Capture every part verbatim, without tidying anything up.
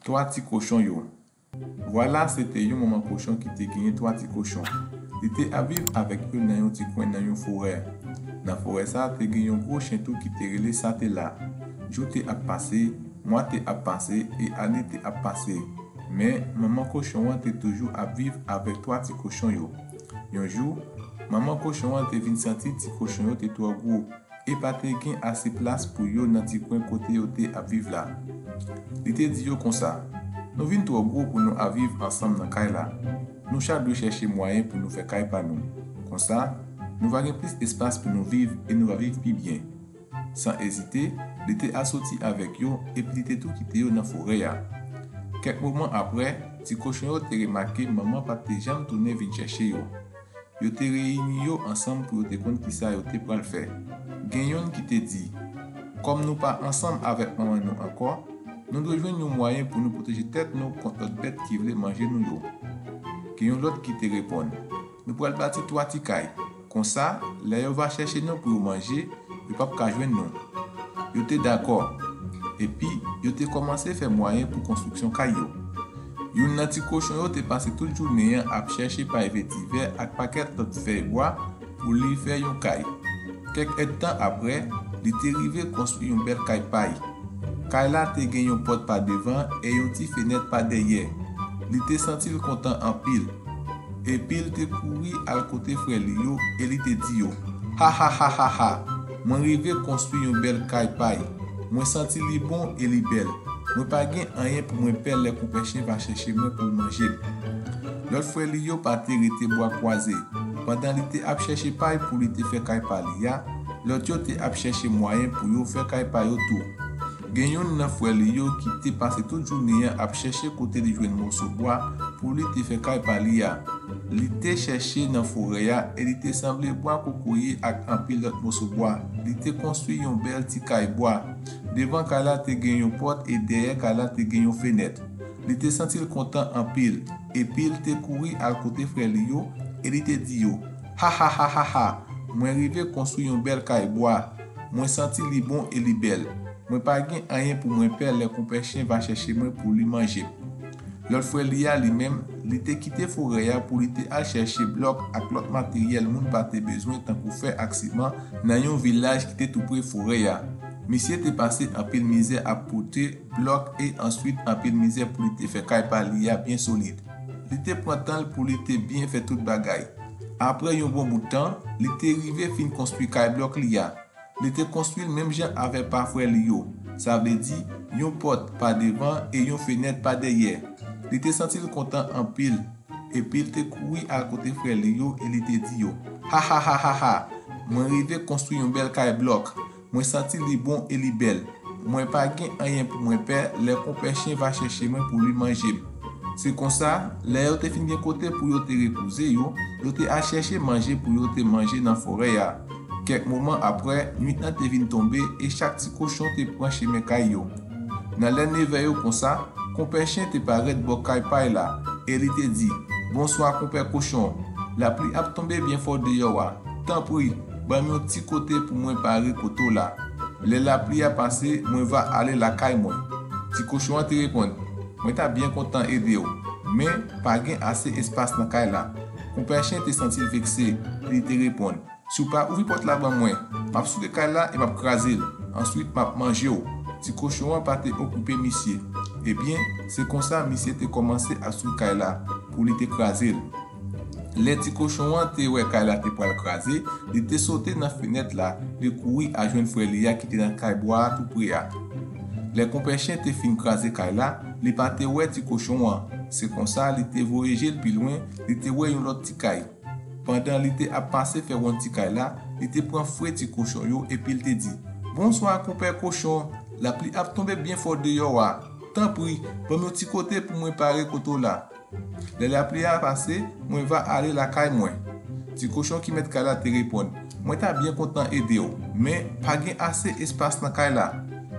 Twa ti kochon yo. Vwala, se te yon manman kochon ki te genyen twa ti kochon. Li te ap viv avèk yo nan yon ti kwen nan yon forè. Nan forè sa a, te gen yon gwo chen tou ki te rele Satela. Jou te ap pase, mwa te ap pase, e ane te ap pase. Men, manman kochon an te toujou ap viv avèk twa ti kochon yo. Yon jou, manman kochon an te vin santi ti kochon yo te twò gwo e pa te gen ase plas pou yo nan ti kwen kote yo te ap viv la. Li te di yo konsa: "Nou vin twò gwo pou nou ap viv ansanm nan kay la. Nou chak dwe chèche mwayen pou nou fè kay pa nou. Konsa, nou va gen plis espas pou nou viv e nou va viv pi byen." San ezite, li te al soti avèk yo epi li te tou kite yo nan forè a. Kèk moman apre, ti kochon yo te remake manman pa te janm tounen vin chèche yo. Yo te reyini yo ansanm pou yo te konn kisa yo te pral fè. Gen yonn ki te di: "Kòm nou pa ansanm avèk manman nou ankò, nou dwe jwenn yon mwayen pou nou pwoteje tèt nou kont lòt bèt ki vle manje nou yo." Gen yon lòt ki te reponn: "Nou pral bati twa ti kay. Konsa, lè yo va chèche nou pou yo manje, yo p ap ka jwenn nou." Yo te dakò. Epi, yo te kòmanse fè mwayen pou konstriksyon kay yo. Youn nan ti kochon yo te pase tout jounen an ap chèche pay vetivè ak pakèt lòt fèy bwa pou li fè yon kay. Kèk èdtan apre, li te rive konstwi yon bèl kay pay. Kay la te gen yon pòt pa devan e yon ti fenèt pa dèyè. Li te santi l kontan anpil. Epi l te kouri al kote frè li yo e li te di yo: "Ha, ha, ha, ha, ha! Mwen rive konstwi yon bèl kay pay. Mwen santi li bon e li bèl. Mwen pa gen anyen pou mwen pè lè konpè chen va chèche mwen pou l manje m." Lòt frè li yo pa te rete bwa kwaze. Pandan li te ap chèche pay pou li te fè kay pa li a, lòt yo te ap chèche mwayen pou yo fè kay pa yo tou. Gen youn nan frè li yo ki te pase tout jounen an ap chèche kote li jwenn moso bwa pou li te fè kay pa li a. Li te chèche nan forè a e li te sanble bwa kokoye ak anpil lòt moso bwa. Li te konstwi yon bèl ti kay bwa. Devan kay la te gen yon pòt e dèyè kay la te gen yon fenèt. Li te santi l kontan anpil, epi l te kouri al kote frè li yo e li te di yo: "Ha, ha, ha, ha, ha! Mwen rive konstwi yon bèl kay bwa. Mwen santi li bon e li bèl. Mwen pa gen anyen pou mwen pè lè konpè chen va chèche mwen pou li manje m." Lòt frè li a, li menm, li te kite forè a pou li te al chèche blòk ak lòt materyèl moun pa te bezwen, tankou fè ak siman, nan yon vilaj ki te toupre forè a. Misye te pase anpil mizè ap pote blòk e answit anpil mizè pou li te fè kay pa li a byen solid. Li te pran tan l pou li te byen fè tout bagay. Apre yon bon bout tan, li te rive fin konstwi kay blòk li a. Li te konstwi l menm jan avèk pa frè li yo. Sa vle di, yon pòt pa devan e yon fenèt pa dèyè. Li te santi l kontan anpil, epi l te kouri al kote frè li yo e li te di yo: "Ha, ha, ha, ha, ha! Mwen rive konstwi yon bèl kay blòk. Mwen santi li bon e li bèl. Mwen pa gen anyen pou mwen pè lè konpè chen va chèche mwen pou li manje m." Se konsa, lè yo te fin gen kote pou yo te repouze yo, yo te al chèche manje pou yo te manje nan forè a. Kèk moman apre, nwit lan te vin tonbe e chak ti kochon te pran chemen kay yo. Nan lè nevè yo konsa, konpè chen te parèt bò kay pay la e li te di: "Bonswa, konpè kochon. Lapli ap tonbe byen fò deyò a. Tanpri, ban m yon ti kote pou mwen pare kote w la. Lè lapli a pase, mwen va ale lakay mwen." Ti kochon an te reponn: "Mwen ta byen kontan ede w, men pa gen ase espas nan kay la." Konpè chen te santi l vekse, e li te reponn: "Si w pa ouvri pòt la ban mwen, m ap souke kay la e m ap kraze l. Answit, m ap manje w." Ti kochon an pa te okipe misye. Ebyen, se konsa misye te kòmanse ap souke kay la pou li te kraze l. Lè ti kochon an te wè kay la te pral kraze, li te sote nan fenèt la, li kouri al jwenn frè li a ki te nan kay bwa a toupre a. Lè konpè chen te fin kraze kay la, li pa te wè ti kochon an. Se konsa, li te voye je l pi lwen, li te wè yon lòt ti kay. Pandan li te ap pase fè wonn ti kay la, li te pran fre ti kochon yo epi l te di: "Bonswa, konpè kochon. Lapli ap tonbe byen fò deyò a. Tanpri, ban m yon ti kote pou mwen pare kote w la. Lè lapli a pase, mwen va ale lakay mwen." Ti kochon ki mèt kay la te reponn: "Mwen ta byen kontan ede w, men pa gen ase espas nan kay la."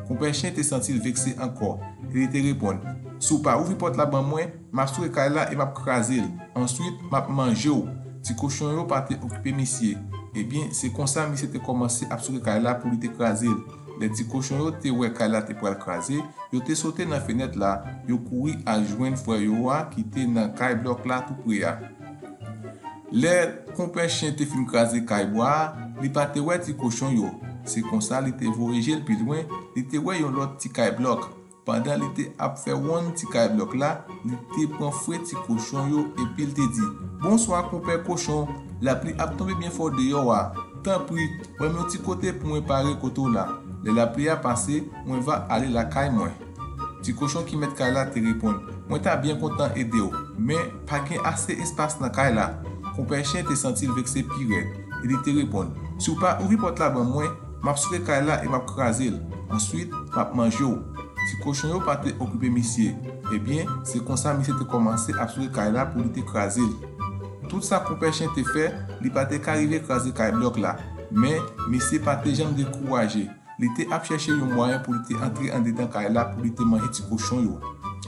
Konpè chen te santi l vekse ankò, e li te reponn: "Si w pa ouvri pòt la ban mwen, m ap souke kay la e m ap kraze l. Answit, m ap manje w." Ti kochon yo pa te okipe misye. Ebyen, se konsa misye te kòmanse ap souke kay la pou li te kraze l. Lè ti kochon yo te wè kay la te pral kraze, yo te sote nan fenèt la, yo kouri al jwenn frè yo a ki te nan kay blòk la tou pre a. Lè konpè chen te fin kraze kay bwa a, li pa te wè ti kochon yo. Se konsa li te voye je l pi lwen, li te wè yon lòt ti kay blòk. Pandan li te ap fè wonn ti kay blòk la, li te pran fre ti kochon yo epi l te di, "Bonswa, konpè kochon! Lapli ap tonbe byen fò deyò a. Tanpri, ban m yon ti kote pou mwen pare kote w la. Lè lapli a pase, mwen va ale lakay mwen." Ti kochon ki mèt kay la te reponn, "Mwen ta byen kontan ede w, men pa gen ase espas nan kay la." Konpè chen te santi l vekse pi rèd, e li te reponn, "Si w pa ouvri pòt la ban mwen, m ap souke kay la e m ap kraze l. Answit, m ap manje w." Ti kochon yo pa te okipe misye. Ebyen, se konsa misye te kòmanse ap souke kay la pou li te kraze l. Tout sa konpè chen te fè, li pa te ka rive kraze kay blòk la. Men, misye pa te janm dekouraje. Li te ap chèche yon mwayen pou li te antre andedan kay la pou li te manje ti kochon yo.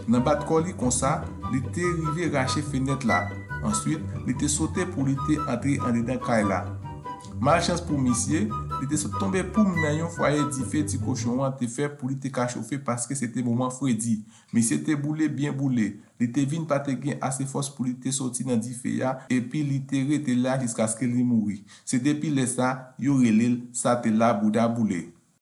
Nan bat kò li konsa, li te rive rache fenèt la. Answit, li te sote pou li te antre andedan kay la. Malchans pou misye, li te sot tonbe poum nan yon fwaye dife ti kochon an te fè pou li te ka chofe paske se te moman fredi. Misye te boule byen boule. Li te vin pa te gen ase fòs pou li te soti nan dife a, epi li te rete la jiskaske li mouri. Se depi lè sa, yo rele l Satela Bouda Boule.